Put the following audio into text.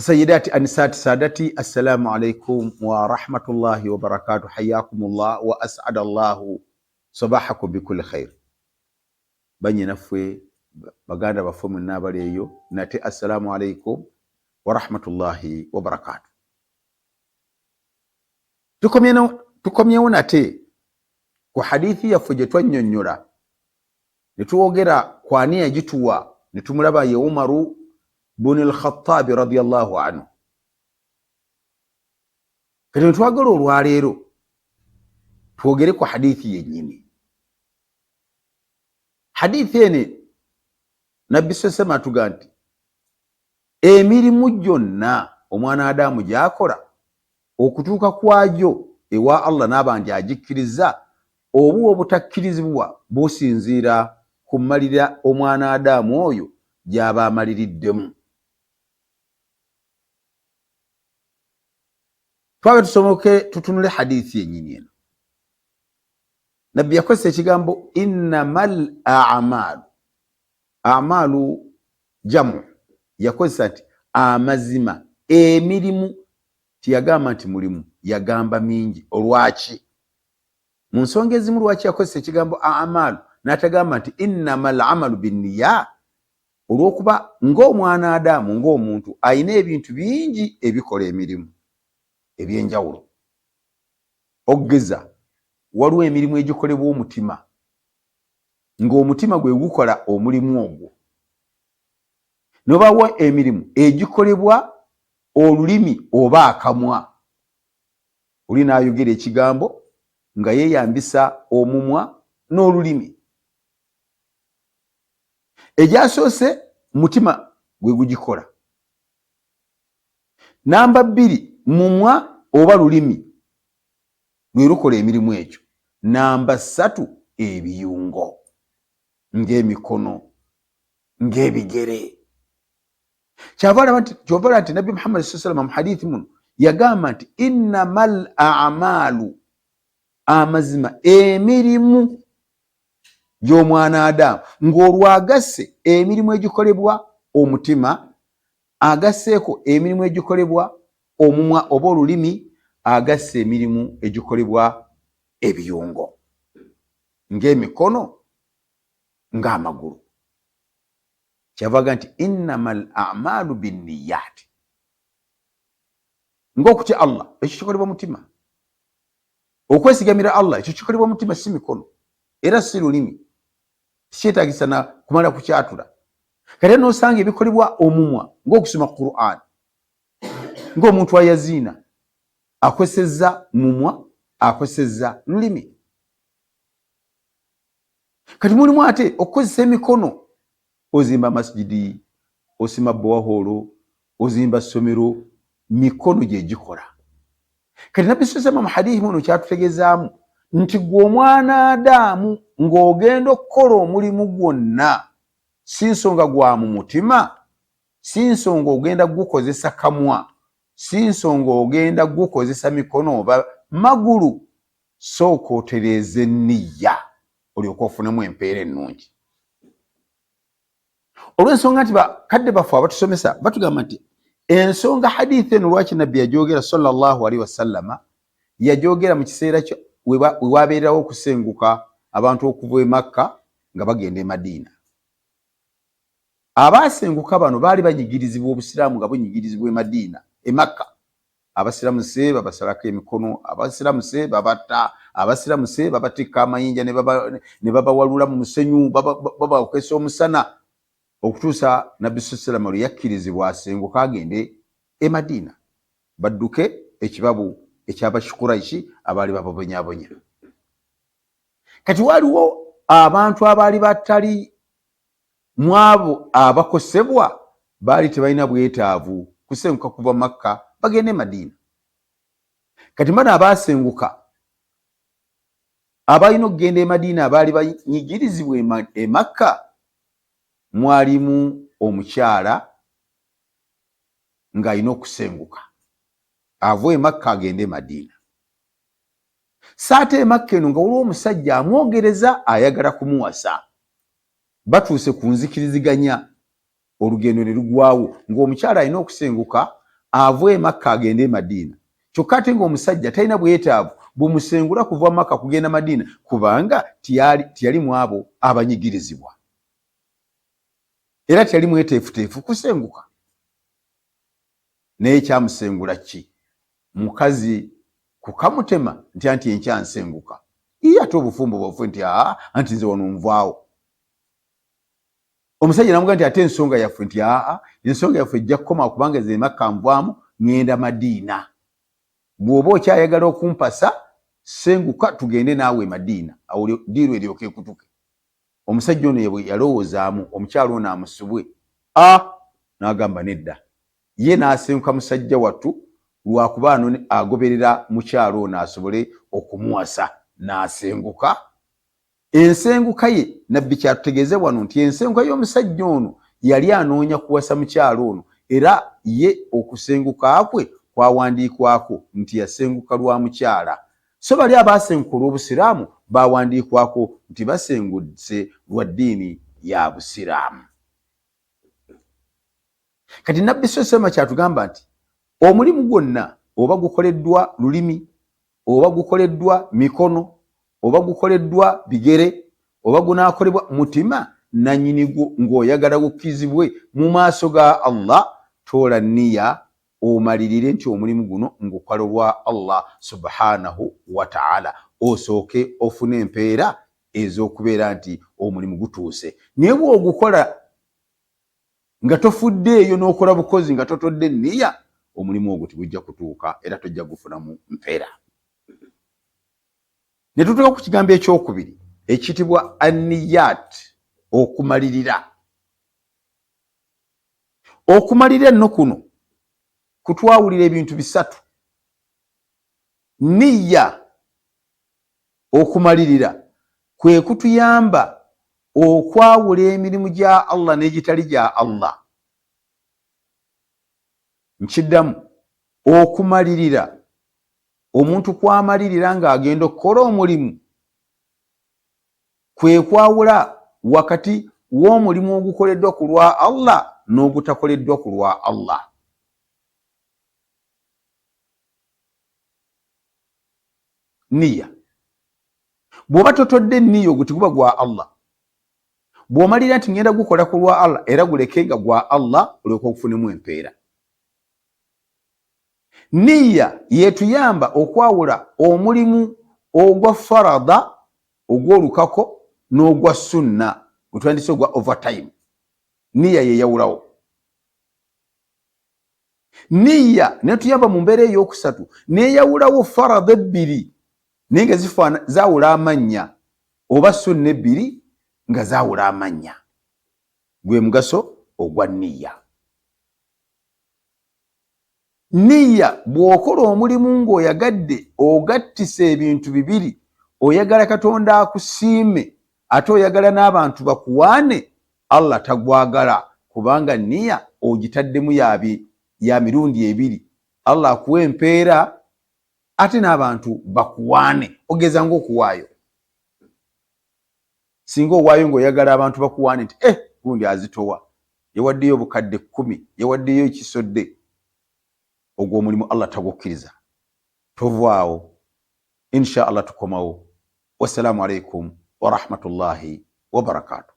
Sayidati anisati sadati, assalamu alaikum wa rahmatullahi wa barakatuh, hayakumullah wa as'ada Allahu sabahakum bikulli khair. Banyinaffe, baganda baffe mwenna abali eyo, nate assalamu alaikum wa rahmatullahi wa barakatuh. Tukomyewo nate ku hadithi yaffe gye twannyonnyola ne twogera ku ani yagituwa, ne tumulaba ye Umaru bunu Lkhatabi radiallahu anhu. Kati netwagala olwaleero twogere ku hadithi yennyini. Hadithi ene Nabbi sesema atuga nti emirimu gyonna omwana Adamu gyakola okutuuka kwagyo ewa Allah n'aba nti agikkiriza, obuwa obutakkirizibwa businziira ku mmalira omwana Adamu oyo gy'aba amaliriddemu. Twabe tusomoke tutunule hadithi yennyini eno. Nabbi yakozesa ekigambo innamal a'malu, a'malu jamu, yakozesa nti amazima emirimu, tiyagamba nti mulimu, yagamba mingi. Olwaki mu nsonga ezimu lwaki yakozesa ekigambo a'malu n'atagamba nti innamal amalu binniya? Olw'okuba ng'omwana Adamu, ng'omuntu alina ebintu bingi ebikola emirimu ebyenjawulo. Okugeza waliwo emirimu egikolebwa omutima, ng'omutima gwe gukola omulimu ogwo. Nobawo emirimu egikolebwa olulimi oba akamwa, oli n'ayogera ekigambo nga yeeyambisa omumwa n'olulimi. Egyasoose mutima gwe gugikola, namba 2 mumwa oba lulimi lwe lukola emirimu egyo, namba 3 ebiyungo ng'emikono ng'ebigere. Kyava kyova nti Nabbi Muhammad sallallahu alaihi wasallam mu hadithi muno yagamba nti innamal a'malu, amazima emirimu gy'omwana Adamu, ng'olwagasse emirimu egikolebwa omutima, agasseeko emirimu egikolebwa omumwa oba olulimi, agasse emirimu egikolebwa ebiyungo ng'emikono ng'amagulu. Kyavaga nti innamal a'malu binniyat, ng'okutya Allah ekyo kikolebwa mutima, okwesigamira Allah ekyo kikolebwa mutima, si mikono era si lulimi, tikyetagisa na kumala kukyatula. Kati nosanga ebikolebwa omumwa ng'okusoma Qur'an, ng'omuntu ayaziina akozesezza mumwa, akozesezza lulimi. Kati mulimu ate okukozesa emikono, ozimba masjidi, osima bowahoolo, ozimba ssomero, mikono gyegikola. Kati Nabbi sosema mu hadithi muno kyatutegezaamu nti gwe omwana Adamu ng'ogenda okukola omulimu gwonna, si nsonga gwa mu mutima, si nsonga ogenda gukozesa kamwa, si nsonga ogenda gukozesa mikono oba magulu, sooka otereeze enniya olyoke ofunemu empeera ennungi. Olw'ensonga nti bakadde baffe abatusomesa batugamba nti ensonga hadithi eno lwaki Nabbi yajogera sallallahu alaihi wasallama, yajogera mu kiseera we wabeererawo okusenguka abantu okuva e Makka nga bagenda e Madiina. Abaasenguka bano baali banyigirizibwa obusiraamu nga bunyigirizibwa e Madiina, e Makka abasiramuse babasalako emikono, abasiramuse babatta, abasiramuse babatikka amayinja ne babawalula mu musenyu, babawokesa omusana, okutuusa Nabbi sallallahu lwe yakkirizibwa asenguka agende e Madiina badduke ekibabu eky'Abakuraishi abaali bababonyabonya. Kati waliwo abantu abaali batali mu abo abakosebwa, baali tebalina bwetaavu kusenguka kuva Makka bagende e Madiina. Kati bano abaasenguka abalina okugenda e Madiina abaali banyigirizibwa e Makka, mwalimu omukyala ng'alina okusenguka ava e Makka agende e Madiina. Saate e Makka eno nga waliwo omusajja amwogereza ayagala kumuwasa, batuuse ku nzikiriziganya, olugendo ne lugwawo ng'omukyala alina okusenguka ava e Makka agende e Madiina, kyokka ate ng'omusajja talina bwetaavu bumusengula kuva Makka kugenda Madiina, kubanga tiyali mu abo abanyigirizibwa, era tiyali mweteefuteefu kusenguka. Naye kyamusengula ki? Mukazi kukamutema nti anti enkya nsenguka, iye ate obufumbo bwaffe nti aa anti nze wano nvaawo. Omusajja namuga nti ate ensonga yaffe nti aa ensonga yaffe ejja kukoma kubanga ze Makka nvaamu ŋŋenda Madiina, bw'oba okyayagala okumpasa senguka tugende naawe e Madiina, awo diiru eryoke ekutuke. Omusajja ono yebwe yalowoozaamu omukyalo ono amusubwe a n'agamba nedda, ye n'asenguka musajja wattu lwakuba ano agoberera mukyalo ono asobole okumuwasa, n'asenguka. Ensenguka ye Nabbi kyatutegeeze wano nti ensenguka y'omusajja ono yali anoonya kuwasa mukyalo ono, era ye okusenguka kwe kwawandiikwako nti yasenguka lwa mukyala, so bali abaasenguka olw'Obusiraamu bawandiikwako nti basenguse lwa ddiini ya Busiraamu. Kati Nabbi sosema kyatugamba nti omulimu gwonna oba gukoleddwa lulimi, oba gukoleddwa mikono, oba gukoleddwa bigere, oba gunaakolebwa mutima, nannyini gwo ng'oyagala gukkirizibwe mu maaso ga Allah, toola nniya omalirire nti omulimu guno ngukola lwa Allah subhanahu wa ta'ala, osooke ofune empeera ez'okubeera nti omulimu gutuuse. Naye bw'ogukola nga tofuddeeyo n'okola bukozi nga totodde nniya, omulimu ogwo tegujja kutuuka era tojja gufunamu mpeera. Ne tutuuka ku kigambo ekyokubiri ekiyitibwa anniyat, okumalirira. Okumalirira nno kuno kutwawulira ebintu bisatu. Nniya, okumalirira, kwe kutuyamba okwawula emirimu gya Allah n'egitali gya Allah. Nkiddamu, okumalirira omuntu kwamalirira ng'agenda okukola omulimu kwe kwawula wakati w'omulimu ogukoleddwa ku lwa Allah n'ogutakoleddwa ku lwa Allah. Nniya, bw'oba totodde nniya ogwo teguba gwa Allah. Bw'omalira nti ngenda gukola ku lwa Allah, era guleke nga gwa Allah olyoka okufunemu empeera. Nniya yetuyamba okwawula omulimu ogwa farada ogw'olukako n'ogwa sunna gwetwandise ogwa overtime. Nniya yeyawulawo. Nniya netuyamba mu mbeera ey'okusatu neyawulawo farada ebbiri naye nga zifaana zaawula amannya, oba sunna ebbiri nga zaawula amannya. Gwe mugaso ogwa nniya. Nniya, bw'okola omulimu ng'oyagadde ogattisa ebintu bibiri, oyagala Katonda akusiime ate oyagala n'abantu bakuwaane, Allah tagwagala, kubanga nniya ogitaddemu ya mirundi ebiri. Allah akuwa empeera ate n'abantu bakuwaane, ogeza ng'okuwaayo. Singa owaayo ng'oyagala abantu bakuwaane nti gundi azitowa, yawaddeyo obukadde 10, yawaddeyo ekisodde, ogwo omulimu Allah tagukkiriza. Tovaawo, insha Allah tukomawo. Wassalaamu alaikum warahmatullahi wabarakatuh.